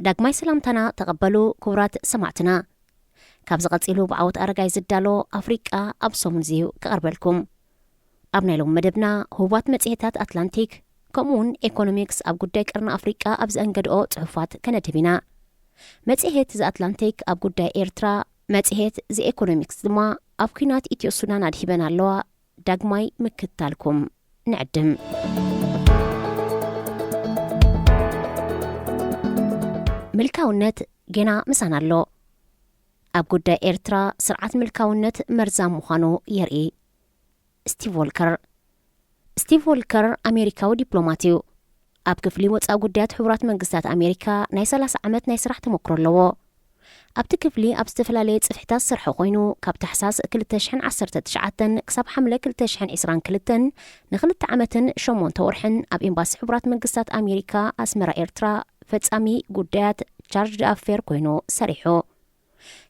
ዳግማይ ሰላምታና ተቐበሉ ክቡራት ሰማዕትና። ካብዚ ቀጺሉ ብዓወት ኣረጋይ ዝዳሎ ኣፍሪቃ ኣብ ሰሙን ዝዩ ክቐርበልኩም። ኣብ ናይ ሎም መደብና ህቡባት መጽሔታት ኣትላንቲክ፣ ከምኡውን ኤኮኖሚክስ ኣብ ጉዳይ ቀርኒ ኣፍሪቃ ኣብ ዘእንገድኦ ጽሑፋት ከነድህብ ኢና። መጽሔት ዘኣትላንቲክ ኣብ ጉዳይ ኤርትራ፣ መጽሔት ዘኤኮኖሚክስ ድማ ኣብ ኲናት ኢትዮ ሱዳን ኣድሂበን ኣለዋ። ዳግማይ ምክታልኩም ንዕድም። ምልካውነት ጌና ምሳና ኣሎ። ኣብ ጉዳይ ኤርትራ ስርዓት ምልካውነት መርዛም ምዃኑ የርኢ። ስቲቭ ዎልከር። ስቲቭ ዎልከር ኣሜሪካዊ ዲፕሎማት እዩ። ኣብ ክፍሊ ወጻኢ ጉዳያት ሕቡራት መንግስታት ኣሜሪካ ናይ ሰላሳ ዓመት ናይ ስራሕ ተመክሮ ኣለዎ። ኣብቲ ክፍሊ ኣብ ዝተፈላለየ ጽፍሕታት ዝሰርሐ ኮይኑ፣ ካብ ታሕሳስ ክልተ ሽሕን ዓሰርተ ትሽዓተን ክሳብ ሓምለ ክልተ ሽሕን ዕስራን ክልተን ንክልተ ዓመትን ሸሞንተ ወርሕን ኣብ ኤምባሲ ሕቡራት መንግስታት ኣሜሪካ ኣስመራ ኤርትራ ፈጻሚ ጉዳያት ቻርጅ ዳኣፌር ኮይኑ ሰሪሑ።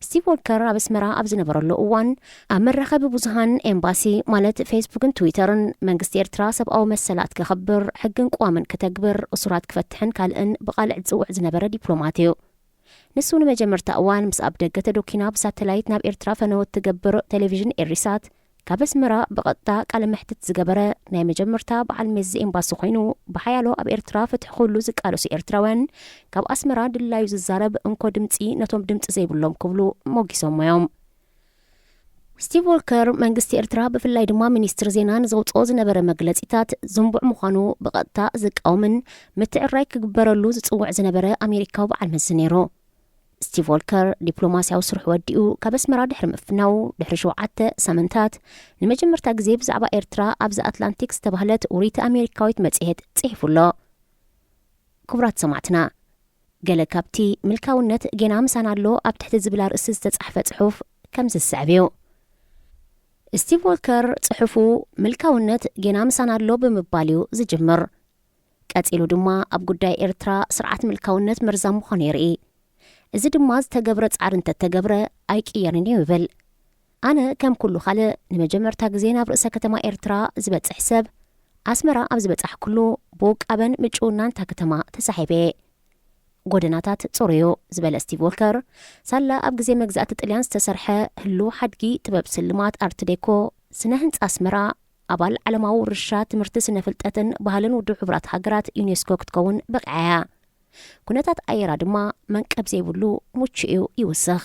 ስቲቭ ዎልከር ኣብ ኣስመራ ኣብ ዝነበረሉ እዋን ኣብ መራኸቢ ብዙሃን ኤምባሲ ማለት ፌስቡክን ትዊተርን መንግስቲ ኤርትራ ሰብኣዊ መሰላት ከኸብር፣ ሕግን ቅዋምን ከተግብር፣ እሱራት ክፈትሕን ካልእን ብቓልዕ ዝጽውዕ ዝነበረ ዲፕሎማት እዩ። ንሱ ንመጀመርታ እዋን ምስ ኣብ ደገ ተዶኪና ብሳተላይት ናብ ኤርትራ ፈነወት ትገብር ቴሌቪዥን ኤሪሳት ካብ ኣስመራ ብቐጥታ ቃለ መሕትት ዝገበረ ናይ መጀመርታ በዓል መዚ ኤምባሲ ኮይኑ፣ ብሓያሎ ኣብ ኤርትራ ፍትሒ ክህሉ ዝቃለሱ ኤርትራውያን ካብ ኣስመራ ድላዩ ዝዛረብ እንኮ ድምጺ ነቶም ድምጺ ዘይብሎም ክብሉ ሞጊሶሞ እዮም። ስቲቭ ዎልከር መንግስቲ ኤርትራ ብፍላይ ድማ ሚኒስትሪ ዜና ንዘውጽኦ ዝነበረ መግለጺታት ዝንቡዕ ምዃኑ ብቐጥታ ዝቃወምን ምትዕራይ ክግበረሉ ዝጽውዕ ዝነበረ ኣሜሪካዊ በዓል መዚ ነይሩ። ስቲቭ ዎልከር ዲፕሎማስያዊ ስርሑ ወዲኡ ካብ ኣስመራ ድሕሪ ምፍናው ድሕሪ ሸውዓተ ሳምንታት ንመጀመርታ ግዜ ብዛዕባ ኤርትራ ኣብዚ ኣትላንቲክ ዝተባህለት ውርይቲ ኣሜሪካዊት መጽሔት ጽሒፉ ኣሎ። ክቡራት ሰማዕትና፣ ገለ ካብቲ ምልካውነት ጌና ምሳና ኣሎ ኣብ ትሕቲ ዝብል ኣርእስቲ ዝተጻሕፈ ጽሑፍ ከምዚ ዝስዕብ እዩ። ስቲቭ ዎልከር ጽሑፉ ምልካውነት ጌና ምሳና ኣሎ ብምባል እዩ ዝጅምር። ቀጺሉ ድማ ኣብ ጉዳይ ኤርትራ ስርዓት ምልካውነት መርዛም ምዃኑ የርኢ። እዚ ድማ ዝተገብረ ጻዕሪ እንተተገብረ ኣይቅየርን እዩ ይብል። ኣነ ከም ኩሉ ካልእ ንመጀመርታ ግዜ ናብ ርእሰ ከተማ ኤርትራ ዝበጽሕ ሰብ ኣስመራ ኣብ ዝበጻሕኩሉ ብውቃበን ምጭውናን እታ ከተማ ተሳሒበ እየ። ጎደናታት ጽሩዩ ዝበለ ስቲቭ ዎልከር፣ ሳላ ኣብ ግዜ መግዛእቲ ጥልያን ዝተሰርሐ ህሉው ሓድጊ ጥበብ ስልማት ኣርት ዴኮ ስነ ህንጻ ኣስመራ ኣባል ዓለማዊ ውርሻ ትምህርቲ ስነ ፍልጠትን ባህልን ውድብ ሕቡራት ሃገራት ዩኔስኮ ክትከውን በቂዓ እያ። ኩነታት ኣየራ ድማ መንቀብ ዘይብሉ ምቹእ እዩ ይውስኽ።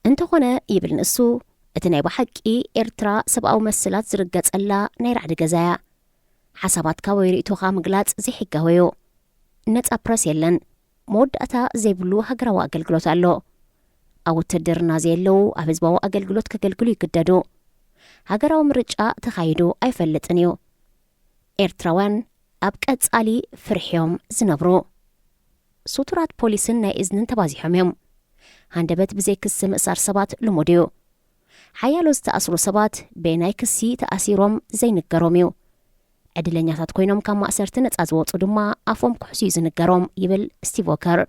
እንተኾነ ይብል ንሱ፣ እቲ ናይ ብሓቂ ኤርትራ ሰብኣዊ መሰላት ዝርገጸላ ናይ ራዕዲ ገዛ እያ። ሓሳባትካ ወይ ርእይቶኻ ምግላጽ ዘይሕጋዊ እዩ። ነጻ ፕረስ የለን። መወዳእታ ዘይብሉ ሃገራዊ ኣገልግሎት ኣሎ። ኣብ ውትድርና ዘየለዉ ኣብ ህዝባዊ ኣገልግሎት ከገልግሉ ይግደዱ። ሃገራዊ ምርጫ ተኻይዱ ኣይፈልጥን እዩ። ኤርትራውያን ኣብ ቀጻሊ ፍርሕዮም ዝነብሩ። ስቱራት ፖሊስን ናይ እዝንን ተባዚሖም እዮም። ሃንደበት ብዘይ ክሲ ምእሳር ሰባት ልሙድ እዩ። ሓያሎ ዝተኣስሩ ሰባት በየናይ ክሲ ተኣሲሮም ዘይንገሮም እዩ። ዕድለኛታት ኮይኖም ካብ ማእሰርቲ ነጻ ዝወጹ ድማ ኣፎም ክሕሱ እዩ ዝንገሮም ይብል ስቲቭ ዎከር።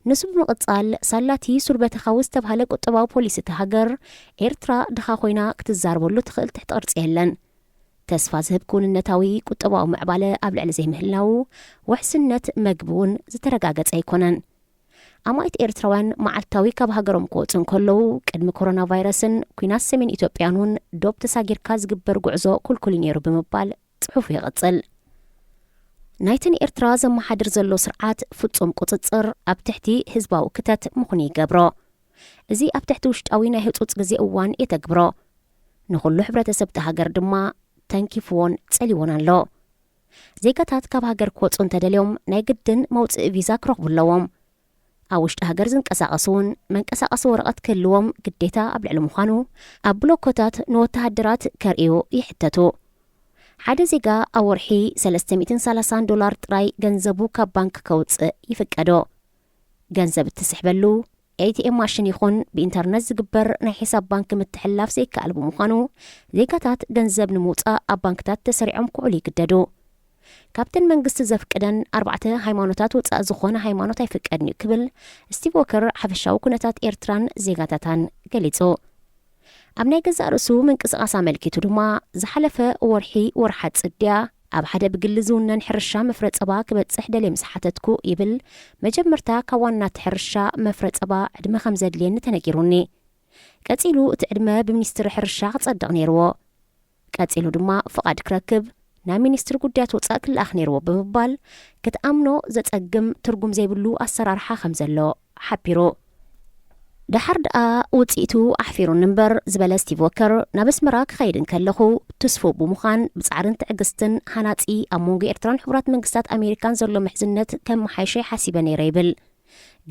ንሱ ብምቕጻል ሳላቲ ሱር በተኻዊ ዝተባህለ ቁጠባዊ ፖሊሲ እታ ሃገር ኤርትራ ድኻ ኮይና ክትዛረበሉ ትኽእል ትሕቲ ቅርጺ የለን። ተስፋ ዝህብ ክውንነታዊ ቁጠባዊ ምዕባለ ኣብ ልዕሊ ዘይምህላዉ ውሕስነት መግቢ እውን ዝተረጋገጸ ኣይኮነን። ኣማኢት ኤርትራውያን መዓልታዊ ካብ ሃገሮም ክወጹ እንከለዉ ቅድሚ ኮሮና ቫይረስን ኲናት ሰሜን ኢትዮጵያን እውን ዶብ ተሳጊርካ ዝግበር ጉዕዞ ኩልኩል እዩ ነይሩ ብምባል ጽሑፉ ይቕጽል። ናይቲ ንኤርትራ ዘመሓድር ዘሎ ስርዓት ፍጹም ቁጽጽር ኣብ ትሕቲ ህዝባዊ ክተት ምኹን ይገብሮ። እዚ ኣብ ትሕቲ ውሽጣዊ ናይ ህጹጽ ግዜ እዋን የተግብሮ። ንኹሉ ሕብረተሰብ እታ ሃገር ድማ ተንኪፍዎን ጸሊዎን ኣሎ። ዜጋታት ካብ ሃገር ክወጹ እንተደልዮም ናይ ግድን መውጽኢ ቪዛ ክረኽቡ ኣለዎም። ኣብ ውሽጢ ሃገር ዝንቀሳቐሱ እውን መንቀሳቐሲ ወረቐት ክህልዎም ግዴታ ኣብ ልዕሊ ምዃኑ ኣብ ብሎኮታት ንወተሃደራት ከርእዩ ይሕተቱ። ሓደ ዜጋ ኣብ ወርሒ ሰለስተ ሚእትን ሰላሳን ዶላር ጥራይ ገንዘቡ ካብ ባንክ ከውጽእ ይፍቀዶ። ገንዘብ እትስሕበሉ ኤቲኤም ማሽን ይኹን ብኢንተርነት ዝግበር ናይ ሒሳብ ባንክ ምትሕልላፍ ዘይከኣል ብምዃኑ ዜጋታት ገንዘብ ንምውጻእ ኣብ ባንክታት ተሰሪዖም ክውዕሉ ይግደዱ። ካብተን መንግስቲ ዘፍቅደን ኣርባዕተ ሃይማኖታት ወጻኢ ዝኾነ ሃይማኖት ኣይፍቀድን እዩ ክብል ስቲቭ ዎከር ሓፈሻዊ ኩነታት ኤርትራን ዜጋታታን ገሊጹ። ኣብ ናይ ገዛእ ርእሱ ምንቅስቓስ ኣመልኪቱ ድማ ዝሓለፈ ወርሒ ወርሓ ጽድያ ኣብ ሓደ ብግሊ ዝውነን ሕርሻ መፍረ ጸባ ክበጽሕ ደልየ ምስ ሓተትኩ፣ ይብል፣ መጀመርታ ካብ ዋና እቲ ሕርሻ መፍረ ጸባ ዕድመ ከም ዘድልየኒ ተነጊሩኒ። ቀጺሉ እቲ ዕድመ ብሚኒስትሪ ሕርሻ ክጸድቕ ነይርዎ። ቀጺሉ ድማ ፍቓድ ክረክብ ናብ ሚኒስትሪ ጉዳያት ወጻኢ ክለኣኽ ነይርዎ ብምባል ክትኣምኖ ዘጸግም ትርጉም ዘይብሉ ኣሰራርሓ ከም ዘሎ ሓቢሩ። ደሓር ደኣ ውጽኢቱ ኣሕፊሩኒ እምበር ዝበለ ስቲቭ ወከር፣ ናብ ኣስመራ ክኸይድ እንከለኹ ትስፉው ብምዃን ብጻዕርን ትዕግስትን ሃናጺ ኣብ መንጎ ኤርትራን ሕቡራት መንግስታት ኣሜሪካን ዘሎ ምሕዝነት ከመሓይሾ ይሓሲበ ነይረ ይብል።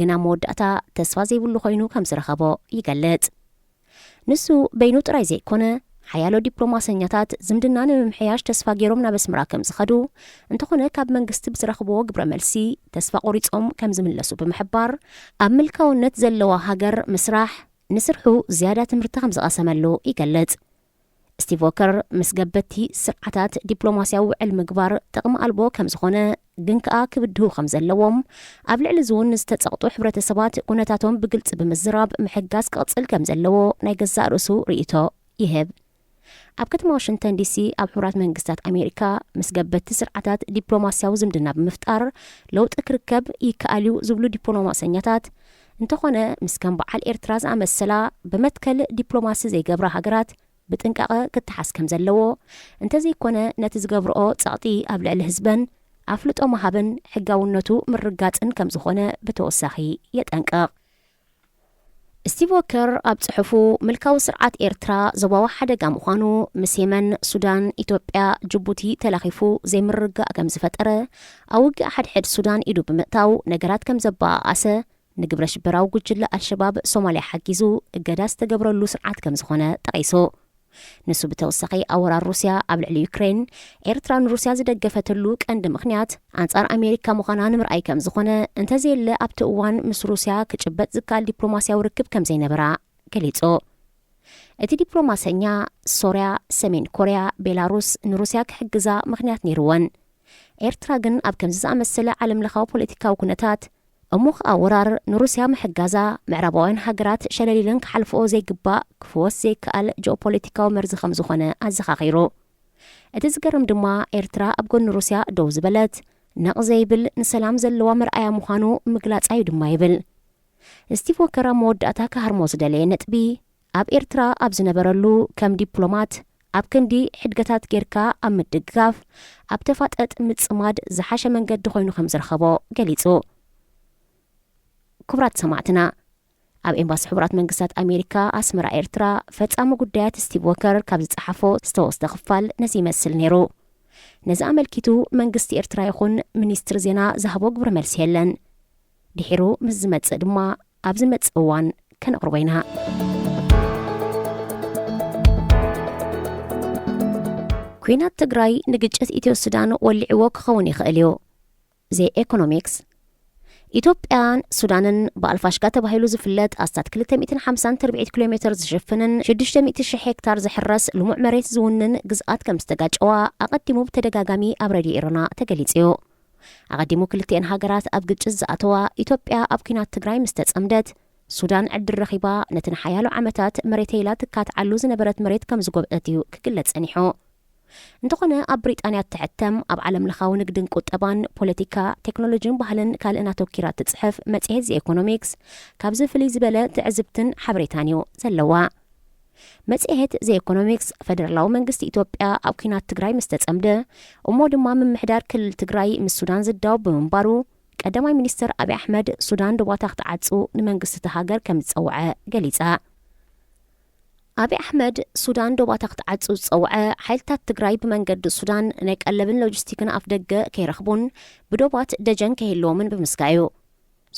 ግን ኣብ መወዳእታ ተስፋ ዘይብሉ ኮይኑ ከም ዝረኸቦ ይገልጽ። ንሱ በይኑ ጥራይ ዘይኮነ፣ ሓያሎ ዲፕሎማሰኛታት ዝምድና ንምምሕያሽ ተስፋ ገይሮም ናብ ኣስመራ ከም ዝኸዱ፣ እንተኾነ ካብ መንግስቲ ብዝረኽብዎ ግብረ መልሲ ተስፋ ቆሪጾም ከም ዝምለሱ ብምሕባር፣ ኣብ ምልካውነት ዘለዋ ሃገር ምስራሕ ንስርሑ ዝያዳ ትምህርቲ ከም ዝቐሰመሉ ይገልጽ። ስቲቭ ዎከር ምስ ገበቲ ስርዓታት ዲፕሎማስያዊ ውዕል ምግባር ጥቕሚ ኣልቦ ከም ዝኾነ፣ ግን ከኣ ክብድሁ ከም ዘለዎም፣ ኣብ ልዕሊ እዚ እውን ንዝተጸቕጡ ሕብረተሰባት ኩነታቶም ብግልጺ ብምዝራብ ምሕጋዝ ክቕጽል ከም ዘለዎ ናይ ገዛእ ርእሱ ርእይቶ ይህብ። ኣብ ከተማ ዋሽንግተን ዲሲ ኣብ ሕቡራት መንግስታት ኣሜሪካ ምስ ገበቲ ስርዓታት ዲፕሎማስያዊ ዝምድና ብምፍጣር ለውጢ ክርከብ ይከኣል እዩ ዝብሉ ዲፕሎማሰኛታት፣ እንተኾነ ምስ ከም በዓል ኤርትራ ዝኣመሰላ ብመትከል ዲፕሎማሲ ዘይገብራ ሃገራት ብጥንቃቐ ክተሓዝ ከም ዘለዎ፣ እንተዘይኮነ ነቲ ዝገብርኦ ጸቕጢ ኣብ ልዕሊ ህዝበን ኣፍልጦ ምሃብን ሕጋውነቱ ምርጋጽን ከም ዝኾነ ብተወሳኺ የጠንቅቕ። ስቲቭ ዎከር ኣብ ጽሑፉ፣ ምልካዊ ስርዓት ኤርትራ ዞባዊ ሓደጋ ምዃኑ፣ ምስ የመን፣ ሱዳን፣ ኢትዮጵያ፣ ጅቡቲ ተላኺፉ ዘይምርግጋእ ከም ዝፈጠረ፣ ኣብ ውግእ ሓድሕድ ሱዳን ኢዱ ብምእታው ነገራት ከም ዘበኣኣሰ፣ ንግብረ ሽበራዊ ጉጅለ ኣልሸባብ ሶማልያ ሓጊዙ እገዳ ዝተገብረሉ ስርዓት ከም ዝኾነ ጠቒሱ። ንሱ ብተወሳኺ፣ ኣብ ወራር ሩስያ ኣብ ልዕሊ ዩክሬን፣ ኤርትራ ንሩስያ ዝደገፈትሉ ቀንዲ ምኽንያት ኣንጻር ኣሜሪካ ምዃና ንምርኣይ ከም ዝኾነ፣ እንተዘየለ ኣብቲ እዋን ምስ ሩስያ ክጭበጥ ዝከኣል ዲፕሎማስያዊ ርክብ ከም ዘይነበራ ገሊጹ። እቲ ዲፕሎማሰኛ፣ ሶርያ፣ ሰሜን ኮርያ፣ ቤላሩስ ንሩስያ ክሕግዛ ምኽንያት ነይርወን። ኤርትራ ግን ኣብ ከምዚ ዝኣመሰለ ዓለምለኻዊ ፖለቲካዊ ኩነታት፣ እሞ ኸኣ ወራር ንሩስያ ምሕጋዛ፣ ምዕራባውያን ሃገራት ሸለል ኢለን ክሓልፍኦ ዘይግባእ ክፍወስ ዘይከኣል ጂኦፖለቲካዊ መርዚ ከም ዝኾነ ኣዘኻኺሩ። እቲ ዝገርም ድማ፣ ኤርትራ ኣብ ጎኒ ሩስያ ደው ዝበለት፣ ነቕ ዘይብል ንሰላም ዘለዋ መርኣያ ምዃኑ ምግላጻ እዩ ድማ ይብል። ስቲቭ ዎከር ኣብ መወዳእታ ክሃርሞ ዝደለየ ነጥቢ፣ ኣብ ኤርትራ ኣብ ዝነበረሉ ከም ዲፕሎማት፣ ኣብ ክንዲ ሕድገታት ጌርካ ኣብ ምድግጋፍ፣ ኣብ ተፋጠጥ ምጽማድ ዝሓሸ መንገዲ ኮይኑ ከም ዝረኸቦ ገሊጹ። ክቡራት ሰማዕትና፣ ኣብ ኤምባሲ ሕቡራት መንግስታት ኣሜሪካ ኣስመራ ኤርትራ ፈጻሚ ጉዳያት ስቲቭ ዎከር ካብ ዝጸሓፎ ዝተወስደ ክፋል ነዚ ይመስል ነይሩ። ነዚ ኣመልኪቱ መንግስቲ ኤርትራ ይኹን ሚኒስትሪ ዜና ዝሃቦ ግብረ መልሲ የለን። ድሒሩ ምስ ዝመጽእ ድማ ኣብ ዝመጽእ እዋን ከነቕርቦ ኢና። ኲናት ትግራይ ንግጭት ኢትዮ ሱዳን ወሊዕዎ ክኸውን ይኽእል እዩ። ዘ ኢኮኖሚክስ። ኢትዮጵያን ሱዳንን ብኣልፋሽጋ ተባሂሉ ዝፍለጥ ኣስታት ክልተ ሚእትን ሓምሳን ትርብዒት ኪሎ ሜትር ዝሽፍንን ሽዱሽተ ሚእቲ ሺሕ ሄክታር ዝሕረስ ልሙዕ መሬት ዝውንን ግዝኣት ከም ዝተጋጨዋ ኣቐዲሙ ብተደጋጋሚ ኣብ ሬድዮ ኤረና ተገሊጹ እዩ። ኣቐዲሙ ክልቲኤን ሃገራት ኣብ ግጭት ዝኣተዋ፣ ኢትዮጵያ ኣብ ኲናት ትግራይ ምስ ተጸምደት፣ ሱዳን ዕድል ረኺባ ነቲ ንሓያሎ ዓመታት መሬተይ ኢላ ትካትዓሉ ዝነበረት መሬት ከም ዝጎብጠት እዩ ክግለጽ ጸኒሑ። እንተኾነ፣ ኣብ ብሪጣንያ እትሕተም፣ ኣብ ዓለምለኻዊ ንግድን ቁጠባን፣ ፖለቲካ፣ ቴክኖሎጂን ባህልን ካልእን ኣተኲራ እትጽሕፍ መጽሔት ዘ ኢኮኖሚክስ፣ ካብዚ ፍልይ ዝበለ ትዕዝብትን ሓበሬታን እዩ ዘለዋ። መጽሔት ዘ ኢኮኖሚክስ፣ ፈደራላዊ መንግስቲ ኢትዮጵያ ኣብ ኲናት ትግራይ ምስ ተጸምደ፣ እሞ ድማ ምምሕዳር ክልል ትግራይ ምስ ሱዳን ዝዳወብ ብምንባሩ፣ ቀዳማይ ሚኒስትር ኣብይ ኣሕመድ ሱዳን ዶባታ ክትዓጹ ንመንግስቲ እታ ሃገር ከም ዝጸውዐ ገሊጻ። ኣብይ ኣሕመድ ሱዳን ዶባታ ክትዓጹ ዝጸውዐ፣ ሓይልታት ትግራይ ብመንገዲ ሱዳን ናይ ቀለብን ሎጂስቲክን ኣፍደገ ከይረኽቡን ብዶባት ደጀን ከይህልዎምን ብምስጋእ እዩ።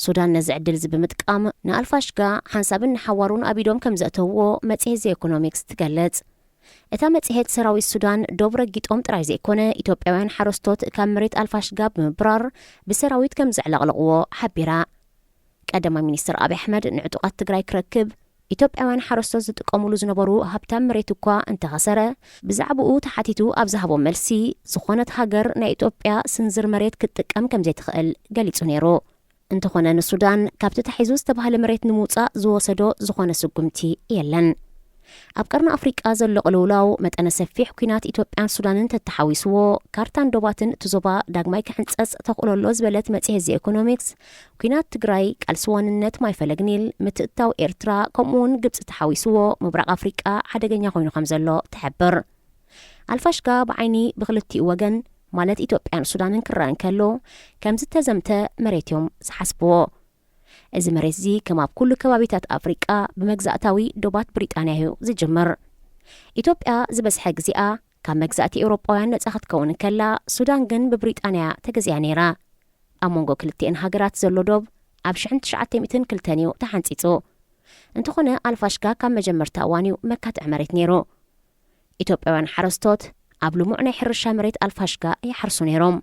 ሱዳን ነዚ ዕድል እዚ ብምጥቃም ንኣልፋሽጋ ሓንሳብን ንሓዋሩን ኣብ ኢዶም ከም ዘእተውዎ መጽሔት ዘ ኢኮኖሚክስ ትገልጽ። እታ መጽሔት ሰራዊት ሱዳን ዶብ ረጊጦም ጥራይ ዘይኮነ፣ ኢትዮጵያውያን ሓረስቶት ካብ መሬት ኣልፋሽጋ ብምብራር ብሰራዊት ከም ዘዕለቕለቕዎ ሓቢራ። ቀዳማይ ሚኒስትር ኣብይ ኣሕመድ ንዕጡቓት ትግራይ ክረክብ ኢትዮጵያውያን ሓረስቶት ዝጥቀሙሉ ዝነበሩ ሃብታም መሬት እኳ እንተኸሰረ፣ ብዛዕባኡ ተሓቲቱ ኣብ ዝሃቦ መልሲ፣ ዝኾነት ሃገር ናይ ኢትዮጵያ ስንዝር መሬት ክትጥቀም ከም ዘይትኽእል ገሊጹ ነይሩ። እንተኾነ ንሱዳን ካብቲ ተታሒዙ ዝተባህለ መሬት ንምውጻእ ዝወሰዶ ዝኾነ ስጉምቲ የለን። ኣብ ቀርኒ ኣፍሪቃ ዘሎ ቅልውላው፣ መጠነ ሰፊሕ ኲናት ኢትዮጵያን ሱዳንን ተተሓዊስዎ፣ ካርታን ዶባትን እቲ ዞባ ዳግማይ ክሕንጸጽ ተኽእሎ ኣሎ ዝበለት መጽሔት ዚ ኢኮኖሚክስ፣ ኲናት ትግራይ፣ ቃልሲ ዋንነት ማይ ፈለግ ኒል፣ ምትእትታው ኤርትራ፣ ከምኡ'ውን ግብጺ ተሓዊስዎ፣ ምብራቕ ኣፍሪቃ ሓደገኛ ኮይኑ ከም ዘሎ ትሕብር። ኣልፋሽጋ ብዓይኒ ብክልቲኡ ወገን፣ ማለት ኢትዮጵያን ሱዳንን ክረአ እንከሎ፣ ከም ዝተዘምተ መሬት እዮም ዝሓስብዎ። እዚ መሬት እዚ ከም ኣብ ኩሉ ከባቢታት ኣፍሪቃ ብመግዛእታዊ ዶባት ብሪጣንያ እዩ ዝጅምር። ኢትዮጵያ ዝበዝሐ ግዜኣ ካብ መግዛእቲ ኤውሮጳውያን ነጻ ክትከውን እንከላ፣ ሱዳን ግን ብብሪጣንያ ተገዚኣ ነይራ። ኣብ መንጎ ክልቲኤን ሃገራት ዘሎ ዶብ ኣብ ሽሕን ትሽዓተ ሚእትን ክልተን እዩ ተሓንጺጹ። እንተኾነ ኣልፋሽጋ ካብ መጀመርታ እዋን እዩ መካትዒ መሬት ነይሩ። ኢትዮጵያውያን ሓረስቶት ኣብ ልሙዕ ናይ ሕርሻ መሬት ኣልፋሽጋ ይሓርሱ ነይሮም።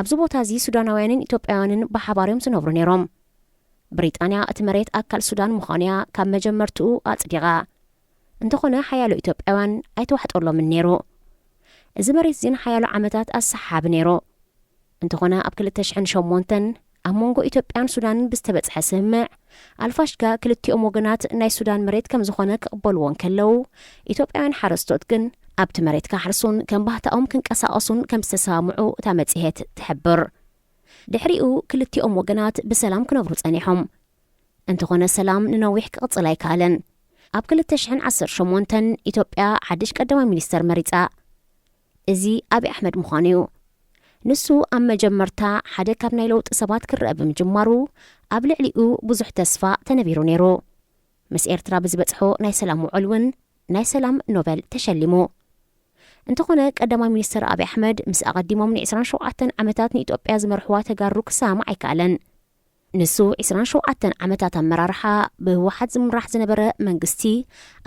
ኣብዚ ቦታ እዚ ሱዳናውያንን ኢትዮጵያውያንን ብሓባር እዮም ዝነብሩ ነይሮም። ብሪጣንያ እቲ መሬት ኣካል ሱዳን ምዃኑ'ያ ካብ መጀመርትኡ ኣጽዲቓ። እንተኾነ ሓያሎ ኢትዮጵያውያን ኣይተዋሕጠሎምን ነይሩ። እዚ መሬት እዚ ንሓያሎ ዓመታት ኣሰሓሓቢ ነይሩ። እንተኾነ ኣብ ክልተ ሽሕን ሸሞንተን ኣብ መንጎ ኢትዮጵያን ሱዳንን ብዝተበጽሐ ስምምዕ፣ ኣልፋሽጋ ክልቲኦም ወገናት ናይ ሱዳን መሬት ከም ዝኾነ ክቕበልዎ እንከለዉ፣ ኢትዮጵያውያን ሓረስቶት ግን ኣብቲ መሬት ክሓርሱን ከም ባህታኦም ክንቀሳቐሱን ከም ዝተሰማምዑ እታ መጽሔት ትሕብር። ድሕሪኡ ክልቲኦም ወገናት ብሰላም ክነብሩ ጸኒሖም። እንተኾነ ሰላም ንነዊሕ ክቕጽል ኣይከኣለን። ኣብ ክልተ ሽሕን ዓሰርተ ሸሞንተን ኢትዮጵያ ሓድሽ ቀዳማይ ሚኒስተር መሪጻ። እዚ ኣብይ ኣሕመድ ምዃኑ እዩ። ንሱ ኣብ መጀመርታ ሓደ ካብ ናይ ለውጢ ሰባት ክረአ ብምጅማሩ፣ ኣብ ልዕሊኡ ብዙሕ ተስፋ ተነቢሩ ነይሩ። ምስ ኤርትራ ብዝበጽሖ ናይ ሰላም ውዕል እውን ናይ ሰላም ኖበል ተሸሊሙ። እንተኾነ ቀዳማይ ሚኒስተር ኣብይ ኣሕመድ ምስ ኣቐዲሞም ን ዕስራን ሸውዓተን ዓመታት ንኢትዮጵያ ዝመርሕዋ ተጋሩ ክሰማማዕ ኣይከኣለን። ንሱ ዕስራን ሸውዓተን ዓመታት ኣመራርሓ ብህወሓት ዝምራሕ ዝነበረ መንግስቲ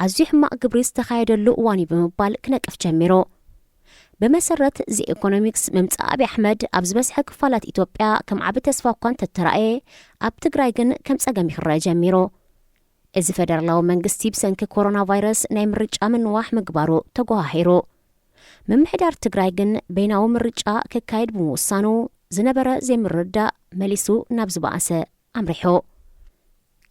ኣዝዩ ሕማቕ ግብሪ ዝተኻየደሉ እዋን እዩ ብምባል ክነቅፍ ጀሚሩ። ብመሰረት ዚ ኢኮኖሚክስ፣ ምምጻእ ኣብይ ኣሕመድ ኣብ ዝበዝሐ ክፋላት ኢትዮጵያ ከም ዓቢ ተስፋ እኳ እንተተራእየ፣ ኣብ ትግራይ ግን ከም ጸገም ይኽረእ ጀሚሩ። እዚ ፈደራላዊ መንግስቲ ብሰንኪ ኮሮና ቫይረስ ናይ ምርጫ ምንዋሕ ምግባሩ ተጎሃሂሩ። ምምሕዳር ትግራይ ግን በይናዊ ምርጫ ክካየድ ብምውሳኑ ዝነበረ ዘይምርድዳእ መሊሱ ናብ ዝበኣሰ ኣምሪሑ።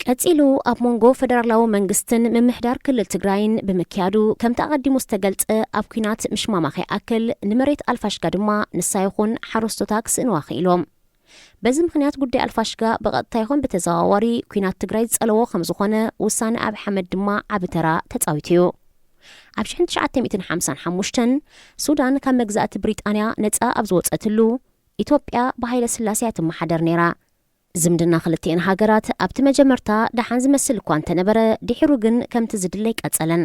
ቀጺሉ ኣብ መንጎ ፈደራላዊ መንግስትን ምምሕዳር ክልል ትግራይን ብምክያዱ፣ ከምቲ ኣቐዲሙ ዝተገልጸ ኣብ ኲናት ምሽማማኽ ይኣክል ንመሬት ኣልፋሽጋ ድማ ንሳ ይኹን ሓረስቶታ ክስእንዋ ክኢሎም። በዚ ምኽንያት ጉዳይ ኣልፋሽጋ ብቐጥታ ይኹን ብተዘዋዋሪ ኲናት ትግራይ ዝጸለዎ ከም ዝኾነ፣ ውሳነ ኣብይ ኣሕመድ ድማ ዓቢ ተራ ተጻዊቱ እዩ። ኣብ ሽሕን ትሽዓተ ሚእትን ሓምሳን ሓሙሽተን ሱዳን ካብ መግዛእቲ ብሪጣንያ ነጻ ኣብ ዝወጸትሉ፣ ኢትዮጵያ ብሃይለ ስላሴ እያ ትመሓደር ነይራ። ዝምድና ክልቲኤን ሃገራት ኣብቲ መጀመርታ ደሓን ዝመስል እኳ እንተነበረ፣ ድሒሩ ግን ከምቲ ዝድለ ኣይቀጸለን።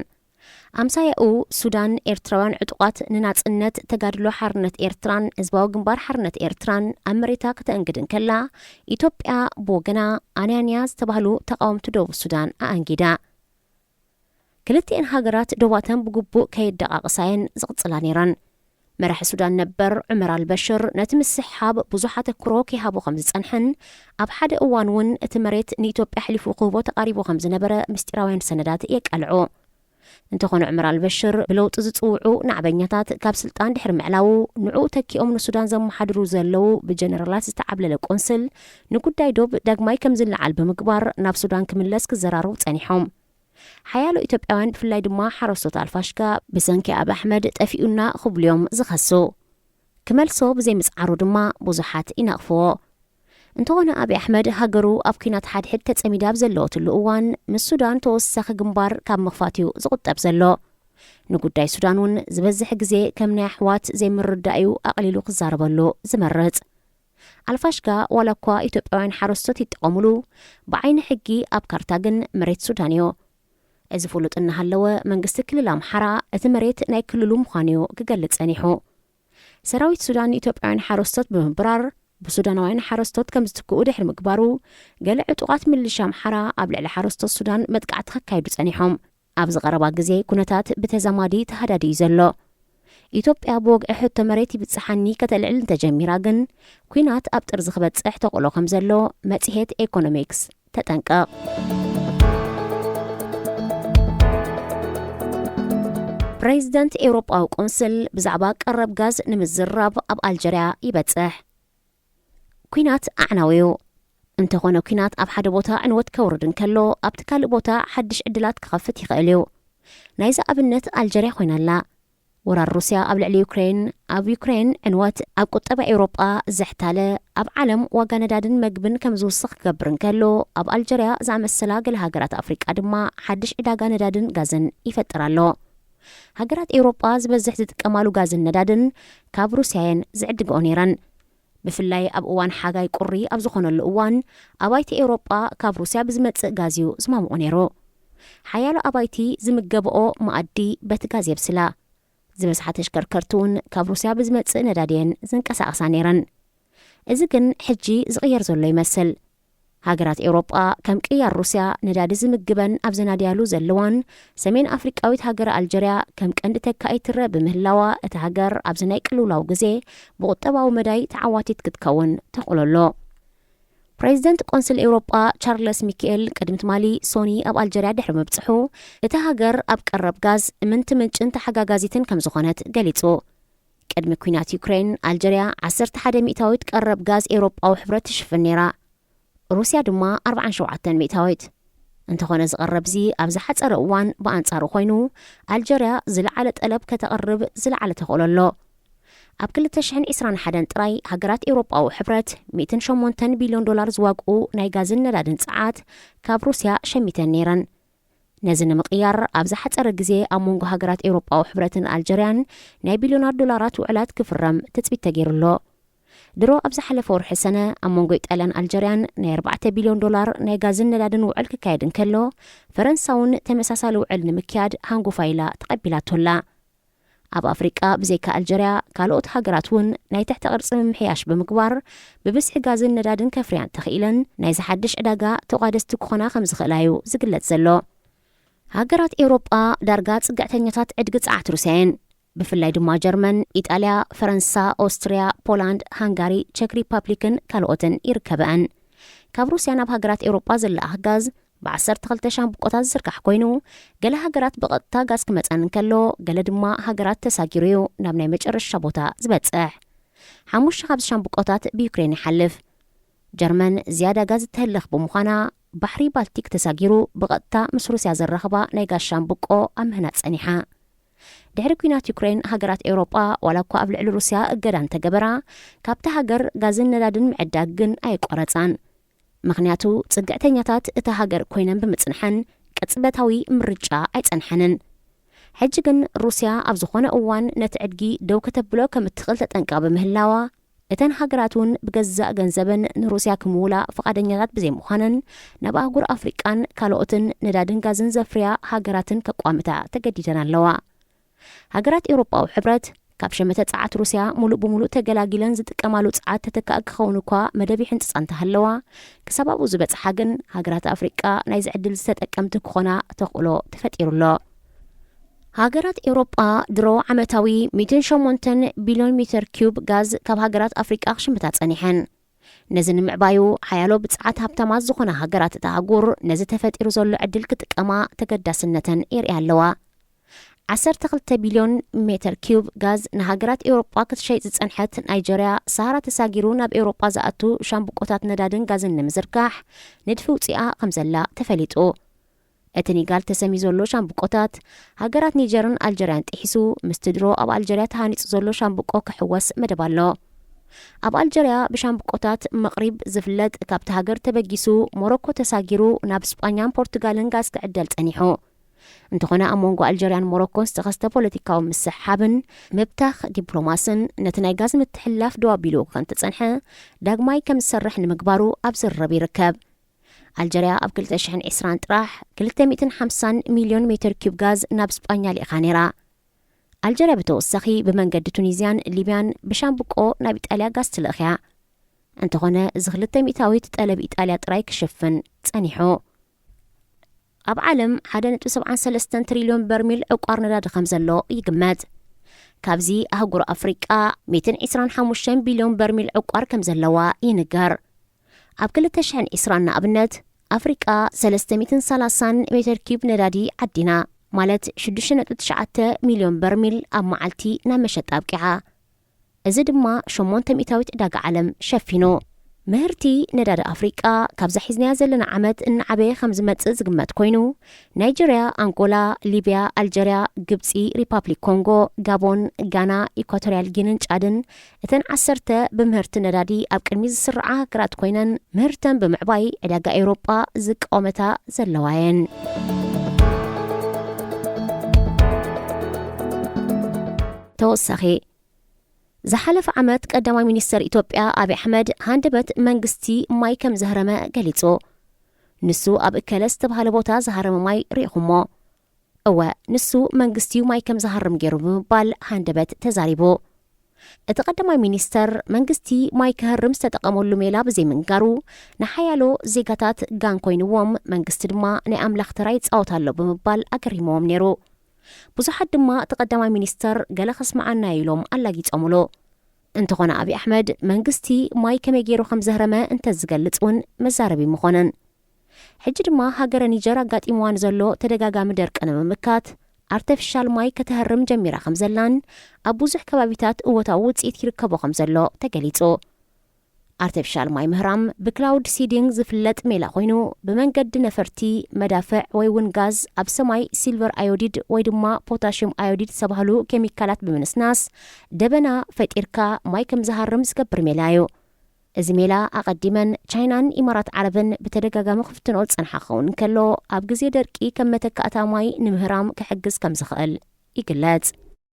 ኣምሳያኡ ሱዳን፣ ኤርትራውያን ዕጡቓት ንናጽነት፣ ተጋድሎ ሓርነት ኤርትራን ህዝባዊ ግንባር ሓርነት ኤርትራን ኣብ መሬታ ከተእንግድ እንከላ፣ ኢትዮጵያ ብወገና ኣንያንያ ዝተባህሉ ተቓወምቲ ደቡብ ሱዳን ኣኣንጊዳ። ክልቲኤን ሃገራት ዶባተን ብግቡእ ከየደቓቕሳ እየን ዝቕጽላ ነይረን። መራሒ ሱዳን ነበር ዑመር ኣልበሽር ነቲ ምስሕሓብ ብዙሕ ኣተኩሮ ከይሃቦ ከም ዝጸንሐን፣ ኣብ ሓደ እዋን እውን እቲ መሬት ንኢትዮጵያ ኣሕሊፉ ክህቦ ተቓሪቡ ከም ዝነበረ ምስጢራውያን ሰነዳት የቃልዑ። እንተኾነ ዑመር ኣልበሽር ብለውጢ ዝጽውዑ ናዕበኛታት ካብ ስልጣን ድሕሪ ምዕላዉ፣ ንዕኡ ተኪኦም ንሱዳን ዘመሓድሩ ዘለዉ ብጀነራላት ዝተዓብለለ ቆንስል፣ ንጉዳይ ዶብ ዳግማይ ከም ዝለዓል ብምግባር ናብ ሱዳን ክምለስ ክዘራረቡ ጸኒሖም። ሓያሎ ኢትዮጵያውያን ብፍላይ ድማ ሓረስቶት ኣልፋሽጋ ብሰንኪ ኣብይ ኣሕመድ ጠፊኡና ክብሉ እዮም ዝኸሱ። ክመልሶ ብዘይምጽዓሩ ድማ ብዙሓት ይነቕፍዎ። እንተኾነ ኣብይ ኣሕመድ ሃገሩ ኣብ ኲናት ሓድሕድ ተጸሚዳ ኣብ ዘለወትሉ እዋን ምስ ሱዳን ተወሳኺ ግንባር ካብ ምኽፋት እዩ ዝቑጠብ ዘሎ። ንጉዳይ ሱዳን እውን ዝበዝሕ ግዜ ከም ናይ ኣሕዋት ዘይምርዳእ እዩ ኣቕሊሉ ክዛረበሉ ዝመርጽ። ኣልፋሽጋ ዋላ እኳ ኢትዮጵያውያን ሓረስቶት ይጠቐሙሉ፣ ብዓይኒ ሕጊ ኣብ ካርታ ግን መሬት ሱዳን እዩ። እዚ ፍሉጥ እናሃለወ መንግስቲ ክልል ኣምሓራ እቲ መሬት ናይ ክልሉ ምዃኑ እዩ ክገልጽ ጸኒሑ። ሰራዊት ሱዳን ንኢትዮጵያውያን ሓረስቶት ብምብራር ብሱዳናውያን ሓረስቶት ከም ዝትክኡ ድሕሪ ምግባሩ፣ ገለ ዕጡቓት ምልሻ ኣምሓራ ኣብ ልዕሊ ሓረስቶት ሱዳን መጥቃዕቲ ከካይዱ ጸኒሖም። ኣብዚ ቀረባ ግዜ ኩነታት ብተዛማዲ ተሃዳዲ እዩ ዘሎ። ኢትዮጵያ ብወግዒ ሕቶ መሬት ይብጽሓኒ ከተልዕል እንተጀሚራ ግን፣ ኲናት ኣብ ጥርዚ ክበጽሕ ተኽእሎ ከም ዘሎ መጽሔት ኤኮኖሚክስ ተጠንቀቕ። ፕሬዚደንት ኤውሮጳዊ ቆንስል ብዛዕባ ቀረብ ጋዝ ንምዝራብ ኣብ ኣልጀርያ ይበጽሕ። ኲናት ኣዕናዊ እዩ። እንተኾነ ኲናት ኣብ ሓደ ቦታ ዕንወት ከውርድ እንከሎ፣ ኣብቲ ካልእ ቦታ ሓድሽ ዕድላት ክኸፍት ይኽእል እዩ። ናይዚ ኣብነት ኣልጀርያ ኮይና ኣላ። ወራር ሩስያ ኣብ ልዕሊ ዩክሬን፣ ኣብ ዩክሬን ዕንወት፣ ኣብ ቁጠባ ኤውሮጳ ዘሕታለ፣ ኣብ ዓለም ዋጋ ነዳድን መግብን ከም ዝውስኽ ክገብር እንከሎ፣ ኣብ ኣልጀርያ ዝኣመሰላ ገለ ሃገራት ኣፍሪቃ ድማ ሓድሽ ዕዳጋ ነዳድን ጋዝን ይፈጥር ኣሎ። ሃገራት ኤውሮጳ ዝበዝሕ ዝጥቀማሉ ጋዝን ነዳድን ካብ ሩስያ እየን ዝዕድግኦ ነይረን። ብፍላይ ኣብ እዋን ሓጋይ ቁሪ ኣብ ዝኾነሉ እዋን፣ ኣባይቲ ኤውሮጳ ካብ ሩስያ ብዝመጽእ ጋዝ እዩ ዝማምቑ ነይሩ። ሓያሎ ኣባይቲ ዝምገብኦ መኣዲ በቲ ጋዝ የብስላ። ዝበዝሓ ተሽከርከርቲ እውን ካብ ሩስያ ብዝመጽእ ነዳዲ እየን ዝንቀሳቐሳ ነይረን። እዚ ግን ሕጂ ዝቕየር ዘሎ ይመስል። ሃገራት ኤውሮጳ ከም ቅያር ሩስያ ነዳዲ ዝምግበን ኣብ ዘናድያሉ ዘለዋን፣ ሰሜን ኣፍሪቃዊት ሃገር ኣልጀርያ ከም ቀንዲ ተካኢት ትረአ ብምህላዋ፣ እታ ሃገር ኣብዚ ናይ ቅልውላው ግዜ ብቁጠባዊ መዳይ ተዓዋቲት ክትከውን ተኽእሎ ኣሎ። ፕሬዚደንት ቆንስል ኤውሮጳ ቻርለስ ሚካኤል ቅድሚ ትማሊ ሶኒ ኣብ ኣልጀርያ ድሕሪ ምብጽሑ፣ እታ ሃገር ኣብ ቀረብ ጋዝ እምንቲ ምንጭን ተሓጋጋዚትን ከም ዝኾነት ገሊጹ። ቅድሚ ኲናት ዩክሬን፣ ኣልጀርያ ዓሰርተ ሓደ ሚእታዊት ቀረብ ጋዝ ኤውሮጳዊ ሕብረት ትሽፍን ነይራ። ሩስያ ድማ ኣርብዓን ሸውዓተን ሚእታዊት። እንተኾነ፣ እዚ ቀረብ እዚ ኣብ ዝሓጸረ እዋን ብኣንጻሩ ኮይኑ፣ ኣልጀርያ ዝለዓለ ጠለብ ከተቕርብ ዝለዓለ ተኽእሎ ኣሎ። ኣብ ክልተ ሽሕን ዕስራን ሓደን ጥራይ፣ ሃገራት ኤውሮጳዊ ሕብረት ሚእትን ሸሞንተን ቢልዮን ዶላር ዝዋግኡ ናይ ጋዝን ነዳድን ጸዓት ካብ ሩስያ ሸሚተን ነይረን። ነዚ ንምቕያር፣ ኣብ ዝሓጸረ ግዜ ኣብ መንጎ ሃገራት ኤውሮጳዊ ሕብረትን ኣልጀርያን ናይ ቢልዮናት ዶላራት ውዕላት ክፍረም ትጽቢት ተገይሩ ኣሎ። ድሮ ኣብ ዝሓለፈ ወርሒ ሰነ፣ ኣብ መንጎ ኢጣልያን ኣልጀርያን ናይ ኣርባዕተ ቢልዮን ዶላር ናይ ጋዝን ነዳድን ውዕል ክካየድ እንከሎ፣ ፈረንሳ እውን ተመሳሳሊ ውዕል ንምክያድ ሃንጎፋ ኢላ ተቐቢላቶ ኣላ። ኣብ ኣፍሪቃ ብዘይካ ኣልጀርያ፣ ካልኦት ሃገራት እውን ናይ ትሕቲ ቅርጺ ምምሕያሽ ብምግባር፣ ብብዝሒ ጋዝን ነዳድን ከፍርያ እንተኽኢለን፣ ናይዚ ሓድሽ ዕዳጋ ተቋደስቲ ክኾና ከም ዝኽእላ እዩ ዝግለጽ ዘሎ። ሃገራት ኤውሮጳ ዳርጋ ጽግዕተኛታት ዕድጊ ጸዓት ሩስያ እየን። ብፍላይ ድማ ጀርመን፣ ኢጣልያ፣ ፈረንሳ፣ ኦስትርያ፣ ፖላንድ፣ ሃንጋሪ፣ ቸክ ሪፓብሊክን ካልኦትን ይርከበኣን። ካብ ሩስያ ናብ ሃገራት ኤውሮጳ ዝለኣኽ ጋዝ ብዓሰርተ ክልተ ሻምብቆታት ዝዝርጋሕ ኮይኑ፣ ገለ ሃገራት ብቐጥታ ጋዝ ክመጸን እንከሎ፣ ገለ ድማ ሃገራት ተሳጊሩ እዩ ናብ ናይ መጨረሻ ቦታ ዝበጽሕ። ሓሙሽተ ካብዚ ሻምብቆታት ብዩክሬን ይሓልፍ። ጀርመን ዝያዳ ጋዝ እተህልኽ ብምዃና፣ ባሕሪ ባልቲክ ተሳጊሩ ብቐጥታ ምስ ሩስያ ዘራኽባ ናይ ጋዝ ሻምብቆ ኣብ ምህናጽ ጸኒሓ። ድሕሪ ኲናት ዩክሬን፣ ሃገራት ኤውሮጳ ዋላ እኳ ኣብ ልዕሊ ሩስያ እገዳ እንተገበራ፣ ካብታ ሃገር ጋዝን ነዳድን ምዕዳግ ግን ኣየቋረጻን። ምኽንያቱ፣ ጽግዕተኛታት እታ ሃገር ኮይነን ብምጽንሐን፣ ቅጽበታዊ ምርጫ ኣይጸንሐንን። ሕጂ ግን፣ ሩስያ ኣብ ዝኾነ እዋን ነቲ ዕድጊ ደው ከተብሎ ከም እትኽእል ተጠንቂቓ ብምህላዋ፣ እተን ሃገራት እውን ብገዛእ ገንዘበን ንሩስያ ክምውላ ፍቓደኛታት ብዘይምዃነን፣ ናብ ኣህጉር ኣፍሪቃን ካልኦትን ነዳድን ጋዝን ዘፍርያ ሃገራትን ከቋምታ ተገዲደን ኣለዋ። ሃገራት ኤውሮጳዊ ሕብረት፣ ካብ ሸመተ ጸዓት ሩስያ ሙሉእ ብሙሉእ ተገላጊለን ዝጥቀማሉ ጸዓት ተተካኢ ክኸውን እኳ መደብ ይሕንጽጻ እንተሃለዋ፣ ክሳብ ኣብኡ ዝበጽሓ ግን፣ ሃገራት ኣፍሪቃ ናይዚ ዕድል ዝተጠቀምቲ ክኾና ተኽእሎ ተፈጢሩ ኣሎ። ሃገራት ኤውሮጳ ድሮ ዓመታዊ ሚእትን ሸሞንተን ቢልዮን ሜተር ኪዩብ ጋዝ ካብ ሃገራት ኣፍሪቃ ክሽምታ ጸኒሐን። ነዚ ንምዕባዩ፣ ሓያሎ ብጸዓት ሃብታማት ዝኾና ሃገራት እታ ኣህጉር ነዚ ተፈጢሩ ዘሎ ዕድል ክጥቀማ ተገዳስነተን የርእያ ኣለዋ። ዓሰርተ ክልተ ቢልዮን ሜተር ኪዩብ ጋዝ ንሃገራት ኤውሮጳ ክትሸይጥ ዝጸንሐት ናይጀርያ፣ ሰሃራ ተሳጊሩ ናብ ኤውሮጳ ዝኣቱ ሻምብቆታት ነዳድን ጋዝን ንምዝርጋሕ ንድፊ ውጺኣ ከም ዘላ ተፈሊጡ። እቲ ኒጋል ተሰምዩ ዘሎ ሻምብቆታት፣ ሃገራት ኒጀርን ኣልጀርያን ጥሒሱ፣ ምስቲ ድሮ ኣብ ኣልጀርያ ተሃኒጹ ዘሎ ሻምብቆ ክሕወስ መደብ ኣሎ። ኣብ ኣልጀርያ ብሻምብቆታት መቕሪብ ዝፍለጥ፣ ካብቲ ሃገር ተበጊሱ ሞሮኮ ተሳጊሩ ናብ ስጳኛን ፖርቱጋልን ጋዝ ክዕደል ጸኒሑ። እንተኾነ፣ ኣብ መንጎ ኣልጀርያን ሞሮኮን ዝተኸስተ ፖለቲካዊ ምስሕሓብን ምብታኽ ዲፕሎማስን፣ ነቲ ናይ ጋዝ ምትሕልላፍ ደው ኣቢሉ ከም ተጸንሐ፣ ዳግማይ ከም ዝሰርሕ ንምግባሩ ኣብ ዝርርብ ይርከብ። ኣልጀርያ ኣብ ክልተ ሽሕን ዕስራን ጥራሕ ክልተ ሚእትን ሓምሳን ሚልዮን ሜተር ኪዩብ ጋዝ ናብ ስጳኛ ልኢኻ ነይራ። ኣልጀርያ ብተወሳኺ ብመንገዲ ቱኒዝያን ሊብያን ብሻምብቆ ናብ ኢጣልያ ጋዝ ትልእኽ እያ። እንተኾነ፣ እዚ ክልተ ሚእታዊት ጠለብ ኢጣልያ ጥራይ ክሽፍን ጸኒሑ። ኣብ ዓለም ሓደ ነጥቢ ሰብዓን ሰለስተን ትሪልዮን በርሚል ዕቋር ነዳዲ ከም ዘሎ ይግመት። ካብዚ፣ ኣህጉር ኣፍሪቃ ሚእትን ዕስራን ሓሙሽተን ቢልዮን በርሚል ዕቋር ከም ዘለዋ ይንገር። ኣብ ክልተ ሽሕን ዕስራን ንኣብነት፣ ኣፍሪቃ ሰለስተ ሚእትን ሰላሳን ሜተር ኪዩብ ነዳዲ ዓዲና፣ ማለት ሽዱሽተ ነጥቢ ትሽዓተ ሚልዮን በርሚል ኣብ መዓልቲ ናብ መሸጣ ኣብቂዓ። እዚ ድማ ሸሞንተ ሚእታዊት ዕዳጋ ዓለም ሸፊኑ። ምህርቲ ነዳዲ ኣፍሪቃ ካብዛ ሒዝናያ ዘለና ዓመት እናዓበየ ከም ዝመጽእ ዝግመት ኮይኑ፣ ናይጀርያ፣ ኣንጎላ፣ ሊብያ፣ ኣልጀርያ፣ ግብጺ፣ ሪፓብሊክ ኮንጎ፣ ጋቦን፣ ጋና፣ ኢኳቶሪያል ጊንን ጫድን እተን ዓሰርተ ብምህርቲ ነዳዲ ኣብ ቅድሚ ዝስርዓ ሃገራት ኮይነን፣ ምህርተን ብምዕባይ ዕዳጋ ኤውሮጳ ዝቃወመታ ዘለዋ እየን። ተወሳኺ ዝሓለፈ ዓመት ቀዳማይ ሚኒስተር ኢትዮጵያ ኣብይ ኣሕመድ ሃንደበት መንግስቲ ማይ ከም ዘህረመ ገሊጹ። ንሱ ኣብ እከለ ዝተባህለ ቦታ ዝሃረመ ማይ ርኢኹሞ? እወ፣ ንሱ መንግስቲ እዩ ማይ ከም ዝሃርም ገይሩ ብምባል ሃንደበት ተዛሪቡ። እቲ ቀዳማይ ሚኒስተር መንግስቲ ማይ ክህርም ዝተጠቐመሉ ሜላ ብዘይምንጋሩ ንሓያሎ ዜጋታት ጋን ኮይንዎም፣ መንግስቲ ድማ ናይ ኣምላኽ ተራ ይጻወት ኣሎ ብምባል ኣገሪምዎም ነይሩ። ብዙሓት ድማ እቲ ቀዳማይ ሚኒስተር ገለ ከስምዓና እዩ ኢሎም ኣላጊጾምሉ። እንተኾነ ኣብይ ኣሕመድ መንግስቲ ማይ ከመይ ገይሩ ከም ዘህረመ እንተዝገልጽ እውን መዛረቢ ምኾነን። ሕጂ ድማ ሃገረ ኒጀር ኣጋጢምዋ ንዘሎ ተደጋጋሚ ደርቂ ንምምካት ኣርተፊሻል ማይ ከተህርም ጀሚራ ከም ዘላን ኣብ ብዙሕ ከባቢታት እወታዊ ውፅኢት ይርከቦ ከም ዘሎ ተገሊጹ። ኣርተፊሻል ማይ ምህራም ብክላውድ ሲዲንግ ዝፍለጥ ሜላ ኮይኑ፣ ብመንገዲ ነፈርቲ፣ መዳፍዕ ወይ እውን ጋዝ ኣብ ሰማይ ሲልቨር ኣዮዲድ ወይ ድማ ፖታሽየም ኣዮዲድ ዝተባህሉ ኬሚካላት ብምንስናስ ደበና ፈጢርካ ማይ ከም ዝሃርም ዝገብር ሜላ እዩ። እዚ ሜላ ኣቐዲመን ቻይናን ኢማራት ዓረብን ብተደጋጋሚ ክፍትኖ ዝጸንሓ ክኸውን እንከሎ፣ ኣብ ግዜ ደርቂ ከም መተካእታ ማይ ንምህራም ክሕግዝ ከም ዝኽእል ይግለጽ።